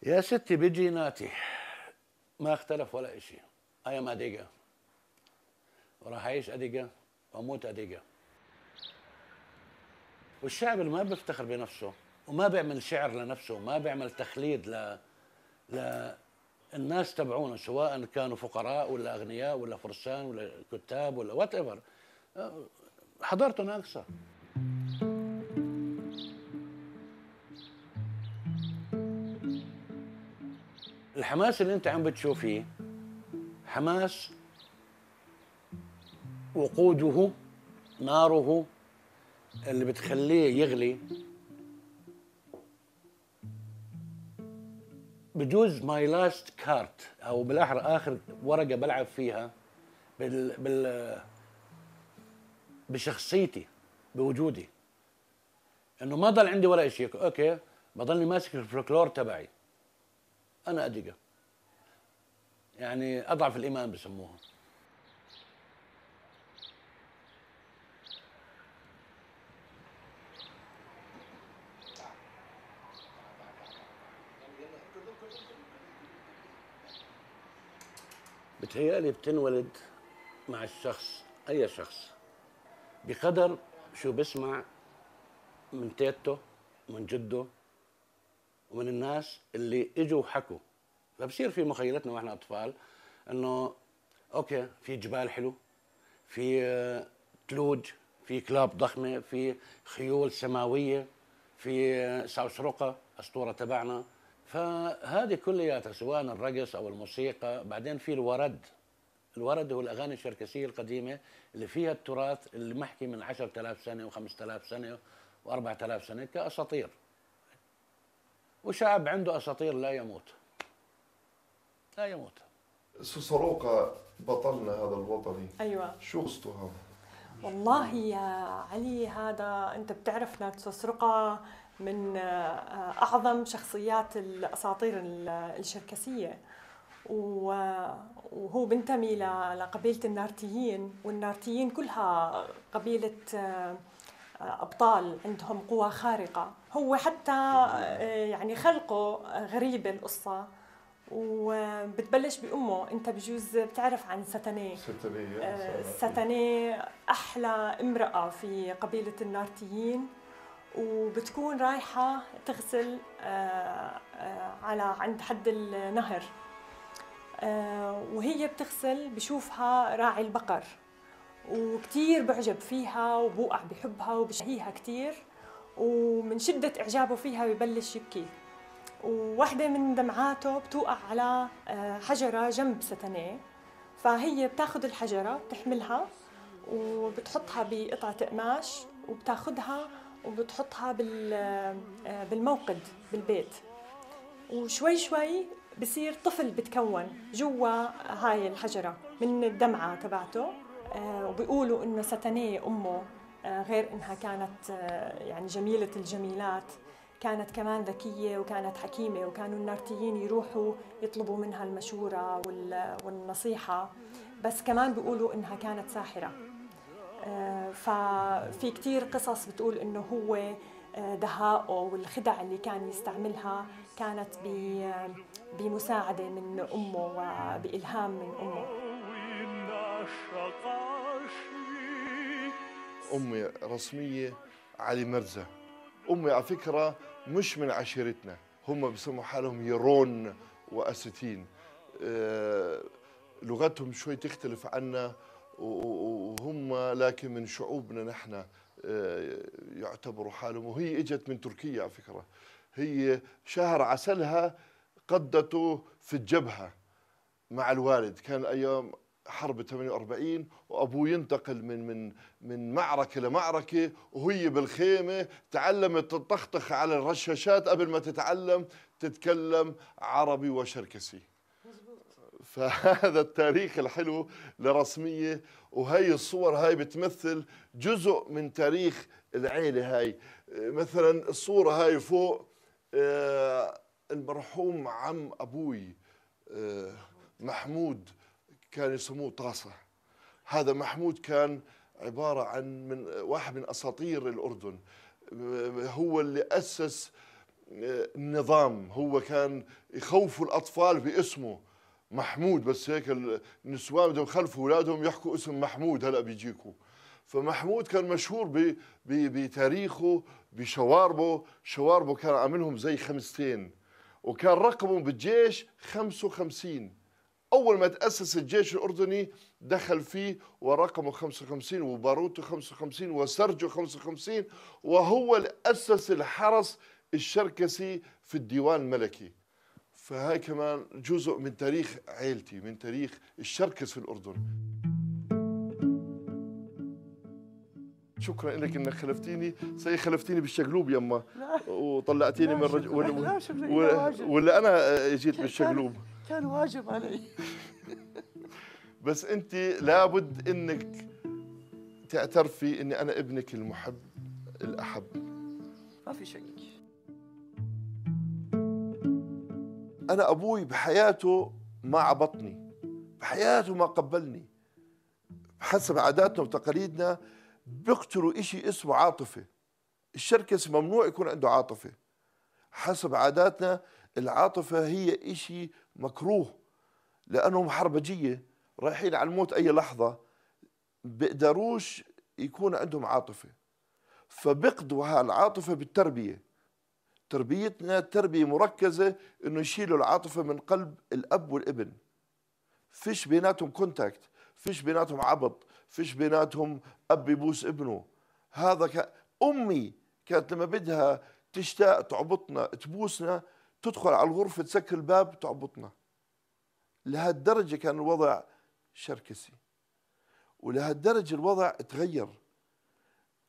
يا ستي بجيناتي ما اختلف ولا إشي. I am أديجا، وراح أعيش أديجا وأموت أديجا. والشعب اللي ما بيفتخر بنفسه وما بيعمل شعر لنفسه وما بيعمل تخليد للناس تبعونه، سواء كانوا فقراء ولا أغنياء ولا فرسان ولا كتاب ولا whatever، حضارته ناقصة. الحماس اللي انت عم بتشوفيه حماس وقوده ناره اللي بتخليه يغلي. بجوز my last card، او بالاحرى اخر ورقة بلعب فيها بال بال بشخصيتي بوجودي، انه ما ضل عندي ولا شيء. okay، بضلني ماسك الفلكلور تبعي. انا ادقه، يعني اضعف الايمان بسموها. بتهيألي بتنولد مع الشخص، أي شخص، بقدر شو بسمع من تيته ومن جده ومن الناس اللي اجوا وحكوا. فبصير في مخيلتنا واحنا اطفال انه okay، في جبال حلو، في ثلوج، في كلاب ضخمة، في خيول سماوية، في ساوسرقه اسطورة تبعنا. فهذه كلياتها سواء الرقص او الموسيقى. بعدين في الورد، الورد هو الاغاني الشركسيه القديمة اللي فيها التراث اللي محكي من 10,000 سنة و5000 سنة و4000 سنة كاساطير. وشعب عنده اساطير لا يموت، لا يموت. سوسروقة بطلنا هذا الوطني. ايوه، شو قصته هذا؟ والله يا علي، هذا انت بتعرف سوسروقة من اعظم شخصيات الاساطير الشركسيه، وهو بنتمي لقبيله النارتيين، والنارتيين كلها قبيلة ابطال عندهم قوى خارقة. هو حتى يعني خلقه غريبة القصة، وبتبلش بامه. انت بجوز بتعرف عن ستانيه. ستانيه احلى امراة في قبيلة النارتيين، وبتكون رايحة تغسل على عند حد النهر، وهي بتغسل بشوفها راعي البقر، وكتير بعجب فيها وبوقع بحبها وبشهيها كتير، ومن شدة إعجابه فيها ببلش يبكي، وواحدة من دمعاته بتوقع على حجرة جنب ستانيه. فهي بتاخد الحجرة بتحملها وبتحطها بقطعة قماش، وبتاخدها وبتحطها بالموقد بالبيت، وشوي شوي بصير طفل بتكون جوا هاي الحجرة من الدمعة تبعته. وبيقولوا إنه ستانيه أمه غير إنها كانت يعني جميلة الجميلات، كانت كمان ذكية وكانت حكيمة، وكانوا النارتيين يروحوا يطلبوا منها المشورة والنصيحة، بس كمان بيقولوا إنها كانت ساحرة. ففي كتير قصص بتقول إنه هو دهائه والخدع اللي كان يستعملها كانت بمساعدة من أمه وبإلهام من أمه. أمي رسمية علي مرزا. أمي على فكرة مش من عشيرتنا، هم بيسموا حالهم يرون وأستين، لغتهم شوي تختلف عنا، وهم لكن من شعوبنا نحن يعتبروا حالهم. وهي اجت من تركيا على فكرة، هي شهر عسلها قضته في الجبهة مع الوالد، كان أيام حرب 48، وأبوه ينتقل من من من معركة لمعركة، وهي بالخيمة تعلمت تطخطخ على الرشاشات قبل ما تتعلم تتكلم عربي وشركسي. فهذا التاريخ الحلو لرسمية، وهي الصور هاي بتمثل جزء من تاريخ العيلة هاي. مثلا الصورة هاي فوق المرحوم عم أبوي محمود، كان يسموه طاسة. هذا محمود كان عبارة عن من واحد من أساطير الأردن، هو اللي أسس النظام. هو كان يخوفوا الأطفال باسمه محمود، بس هيك النسوان بدهم يخلفوا أولادهم يحكوا اسم محمود هلأ بيجيكوا. فمحمود كان مشهور بتاريخه، بشواربه. شواربه كان عاملهم زي 50، وكان رقمه بالجيش 55. أول ما تأسس الجيش الأردني دخل فيه ورقمه 55، وباروته 55، وسرجه 55، وهو اللي أسس الحرس الشركسي في الديوان الملكي. فهاي كمان جزء من تاريخ عيلتي، من تاريخ الشركس في الأردن. شكرا لك انك خلفتيني، صحيح خلفتيني بالشقلوب يما وطلعتيني من رجل ولا انا جيت بالشقلوب؟ كان واجب علي. بس انت لابد انك تعترفي اني انا ابنك المحب الاحب. ما في شك. انا ابوي بحياته ما عبطني، بحياته ما قبلني. حسب عاداتنا وتقاليدنا بيقتلوا إشي اسمه عاطفة. الشركس ممنوع يكون عنده عاطفة. حسب عاداتنا العاطفة هي إشي مكروه، لأنهم حربجية رايحين على الموت أي لحظة، بيقدروش يكون عندهم عاطفة، فبيقضوا هالعاطفة بالتربية. تربيتنا تربية مركزة إنه يشيلوا العاطفة من قلب الأب والابن. فيش بيناتهم contact، فيش بيناتهم عبط، فيش بيناتهم أب يبوس ابنه. هذا أمي كانت لما بدها تشتاق تعبطنا تبوسنا، تدخل على الغرفة تسكر الباب تعبطنا. لهالدرجة كان الوضع شركسي، ولهالدرجة الوضع تغير.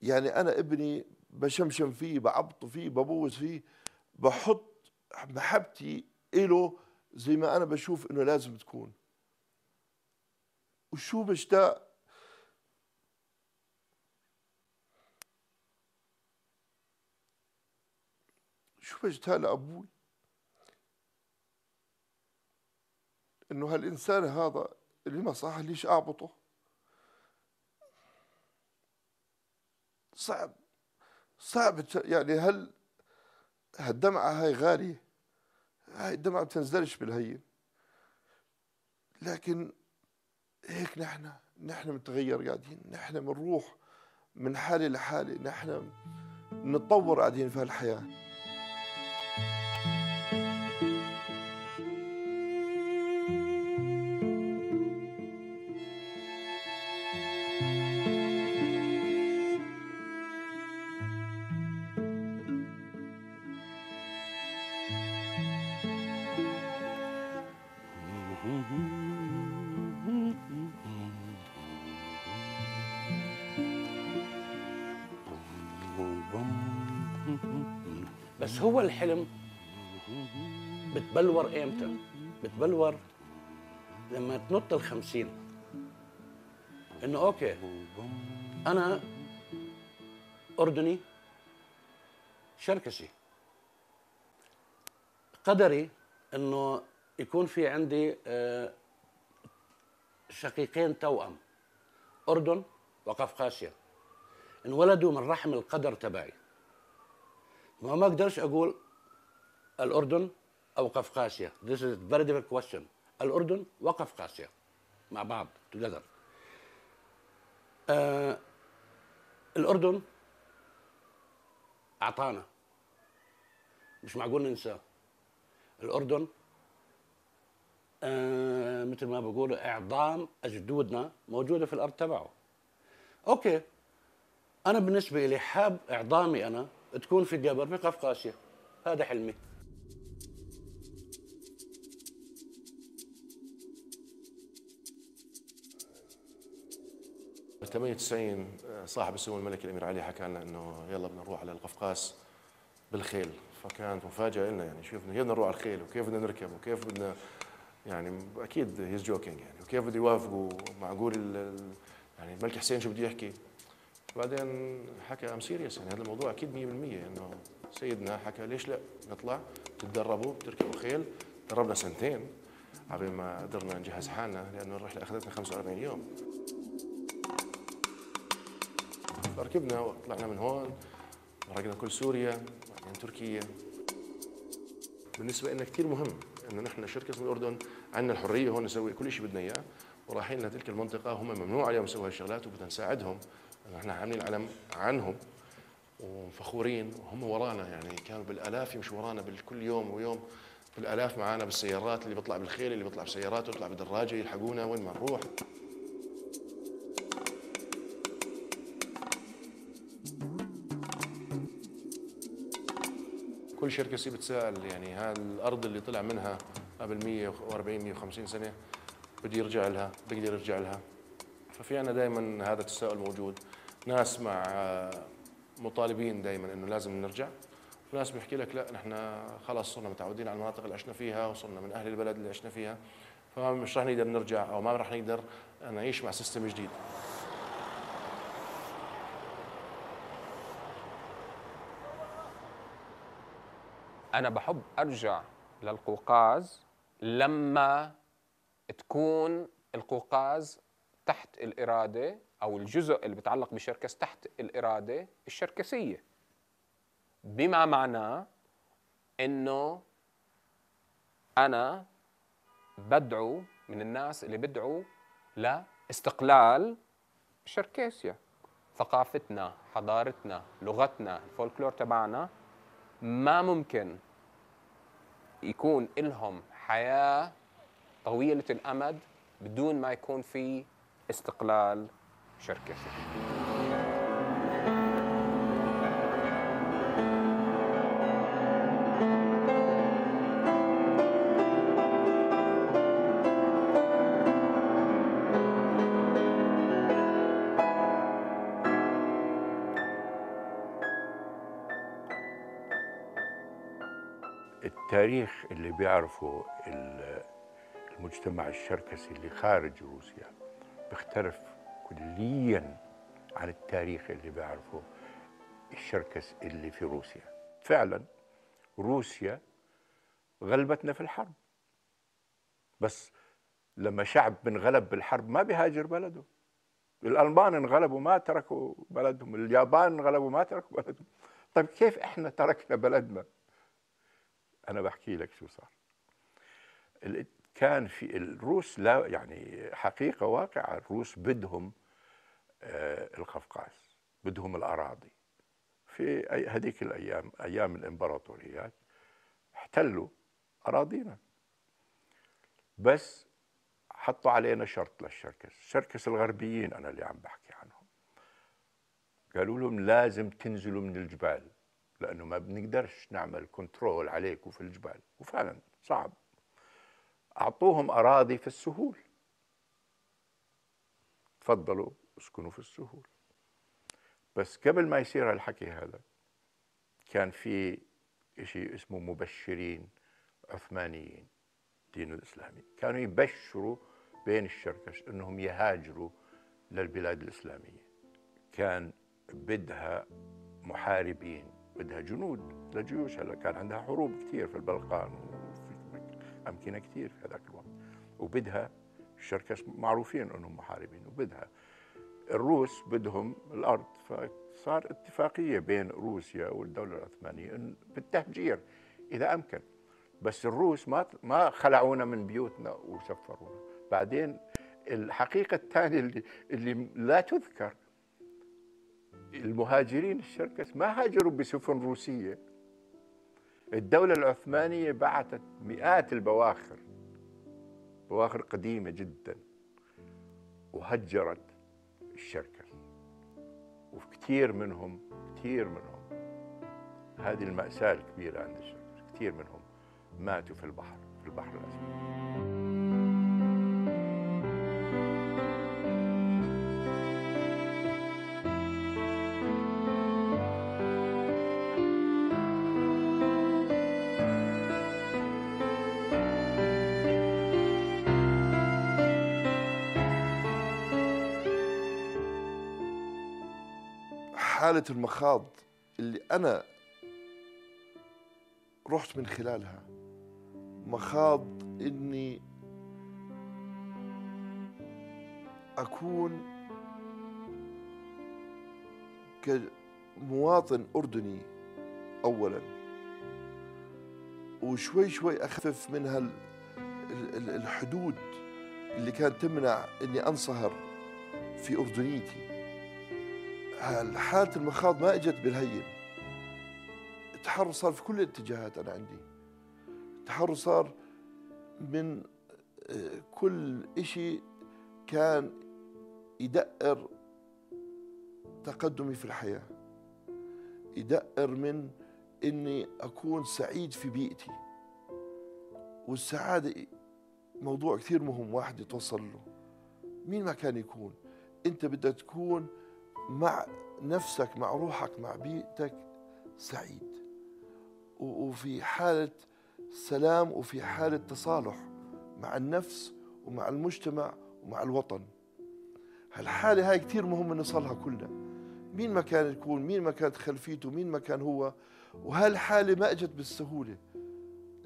يعني أنا ابني بشمشم فيه، بعبط فيه، ببوس فيه، بحط محبتي إله زي ما أنا بشوف إنه لازم تكون. وشو بشتاق شو بشتاق لأبوي، إنه هالإنسان هذا اللي ما صح ليش أعبطه. صعب صعب يعني. هل هالدمعة هاي غالية، هاي الدمعة بتنزلش بالهين، لكن هيك نحن بنتغير قاعدين، نحن بنروح من حالة لحالة، نحن نتطور قاعدين في هالحياة. بس هو الحلم بتبلور امتى؟ بتبلور لما تنط 50، انه okay انا اردني شركسي، قدري انه يكون في عندي شقيقين توأم، اردن وقفقاسيا، انولدوا من رحم القدر تبعي. ما اقدرش اقول الاردن او قفقاسيا. This is very difficult question. الاردن وقفقاسيا مع بعض together. الاردن اعطانا، مش معقول ننساه. الاردن مثل ما بقولوا اعظام اجدودنا موجودة في الارض تبعه. okay، انا بالنسبة لي حاب اعظامي انا تكون في قبر في قفقاسيا، هذا حلمي. ب 98 صاحب السمو الملكي الامير علي حكى لنا انه يلا بدنا نروح على القفقاس بالخيل، فكانت مفاجاة لنا، يعني شوف كيف بدنا نروح على الخيل وكيف بدنا نركب وكيف بدنا، يعني اكيد he's joking يعني، وكيف بده يوافقوا، معقول يعني الملك حسين شو بده يحكي؟ بعدين حكى I'm serious، يعني هذا الموضوع اكيد 100% انه سيدنا حكى ليش لا نطلع تتدربوا تركبوا خيل. تدربنا سنتين قبل ما قدرنا نجهز حالنا، لانه الرحلة اخذتنا 45 يوم. فركبنا وطلعنا من هون، مرقنا كل سوريا، بعدين تركيا. بالنسبة لنا كثير مهم انه نحن شركة من الاردن عندنا الحرية هون نسوي كل شيء بدنا اياه، ورايحين لتلك المنطقة هم ممنوع عليهم يسووا هالشغلات وبدنا نساعدهم، نحن عاملين العلم عنهم وفخورين وهم ورانا، يعني كانوا بالالاف يمشوا ورانا بالكل يوم ويوم، بالالاف معانا بالسيارات، اللي بيطلع بالخيل، اللي بيطلع بسيارات، بيطلع بالدراجه، يلحقونا وين ما نروح. كل شركسي بتساءل يعني هالارض اللي طلع منها قبل 140 150 سنة بده يرجع لها، بقدر يرجع لها. ففي عنا دائما هذا التساؤل موجود، ناس مع مطالبين دائما انه لازم نرجع، وناس بيحكي لك لا نحن خلص صرنا متعودين على المناطق اللي عشنا فيها وصرنا من اهل البلد اللي عشنا فيها، فمش رح نقدر نرجع او ما رح نقدر نعيش مع system جديد. أنا بحب أرجع للقوقاز لما تكون القوقاز تحت الإرادة، أو الجزء اللي بيتعلق بشركس تحت الإرادة الشركسية، بما معناه إنه أنا بدعو من الناس اللي بدعو لاستقلال شركاسيا، ثقافتنا، حضارتنا، لغتنا، الفولكلور تبعنا ما ممكن يكون إلهم حياة طويلة الأمد بدون ما يكون في استقلال شركسي. التاريخ اللي بيعرفه المجتمع الشركسي اللي خارج روسيا بيختلف كلياً عن التاريخ اللي بيعرفه الشركس اللي في روسيا. فعلاً روسيا غلبتنا في الحرب، بس لما شعب بنغلب بالحرب ما بيهاجر بلده. الألمان انغلبوا ما تركوا بلدهم، اليابان انغلبوا ما تركوا بلدهم. طيب كيف احنا تركنا بلدنا؟ أنا بحكي لك شو صار. كان في الروس، لا يعني حقيقة واقعة، الروس بدهم القفقاز، بدهم الأراضي. في هذيك الأيام، أيام الإمبراطوريات، احتلوا أراضينا، بس حطوا علينا شرط للشركس، الشركس الغربيين أنا اللي عم بحكي عنهم، قالوا لهم لازم تنزلوا من الجبال لأنه ما بنقدرش نعمل كنترول عليكم في الجبال، وفعلا صعب. أعطوهم أراضي في السهول، تفضلوا اسكنوا في السهول. بس قبل ما يصير هالحكي هذا كان في شيء اسمه مبشرين عثمانيين، الدين الإسلامي، كانوا يبشروا بين الشركس أنهم يهاجروا للبلاد الإسلامية. كان بدها محاربين، بدها جنود لجيوش. هلا كان عندها حروب كثير في البلقان وفي أمكنة كثير في هذاك الوقت، وبدها الشركس معروفين أنهم محاربين، وبدها الروس بدهم الأرض. فصار اتفاقية بين روسيا والدولة العثمانية بالتهجير إذا أمكن، بس الروس ما خلعونا من بيوتنا وسفرونا. بعدين الحقيقة الثانية اللي لا تذكر، المهاجرين الشركس ما هاجروا بسفن روسية. الدولة العثمانية بعثت مئات البواخر، بواخر قديمة جدا، وهجرت الشركس، وكثير منهم، كثير منهم، هذه المأساة الكبيرة عند الشركس، كثير منهم ماتوا في البحر، في البحر الأسود. حالة المخاض اللي أنا رحت من خلالها، مخاض إني أكون كمواطن أردني أولاً، وشوي شوي أخفف منها الحدود اللي كانت تمنع إني أنصهر في أردنيتي. حالة المخاض ما إجت بالهين، التحرر صار في كل الاتجاهات. أنا عندي التحرر صار من كل إشي كان يدقر تقدمي في الحياة، يدقر من إني أكون سعيد في بيئتي. والسعادة موضوع كثير مهم واحد يتوصل له مين ما كان يكون. أنت بدك تكون مع نفسك، مع روحك، مع بيئتك سعيد، وفي حالة سلام وفي حالة تصالح مع النفس ومع المجتمع ومع الوطن. هالحالة هاي كثير مهم نصلها كلنا، مين ما كان يكون، مين ما كانت خلفيته، مين ما كان هو. وهالحالة ما اجت بالسهولة،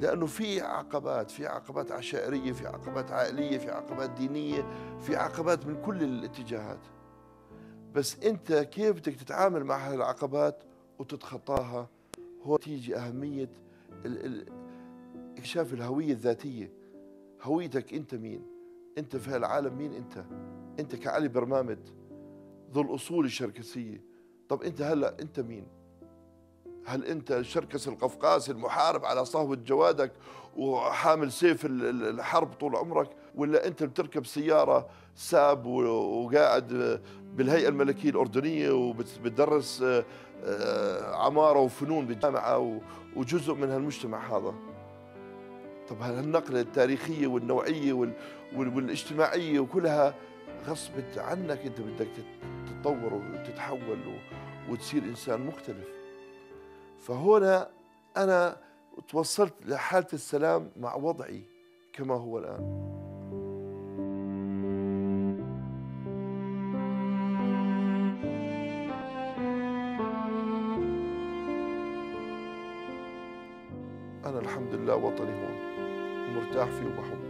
لأنه في عقبات، في عقبات عشائرية، في عقبات عائلية، في عقبات دينية، في عقبات من كل الاتجاهات. بس أنت كيف بدك تتعامل مع هالعقبات وتتخطاها؟ هو تيجي أهمية اكتشاف الهوية الذاتية. هويتك أنت مين؟ أنت في هالعالم مين أنت؟ أنت كعلي برمامت ذو الأصول الشركسية، طب أنت هلأ أنت مين؟ هل أنت الشركس القفقاسي المحارب على صهوة جوادك وحامل سيف الحرب طول عمرك، ولا أنت بتركب سيارة ساب وقاعد بالهيئة الملكية الأردنية وبتدرس عمارة وفنون بالجامعة وجزء من هالمجتمع هذا؟ طب هالنقلة التاريخية والنوعية والاجتماعية وكلها غصب عنك أنت بدك تتطور وتتحول وتصير إنسان مختلف. فهنا أنا توصلت لحالة السلام مع وضعي كما هو الآن. أنا الحمد لله وطني هون ومرتاح فيه وبحبه.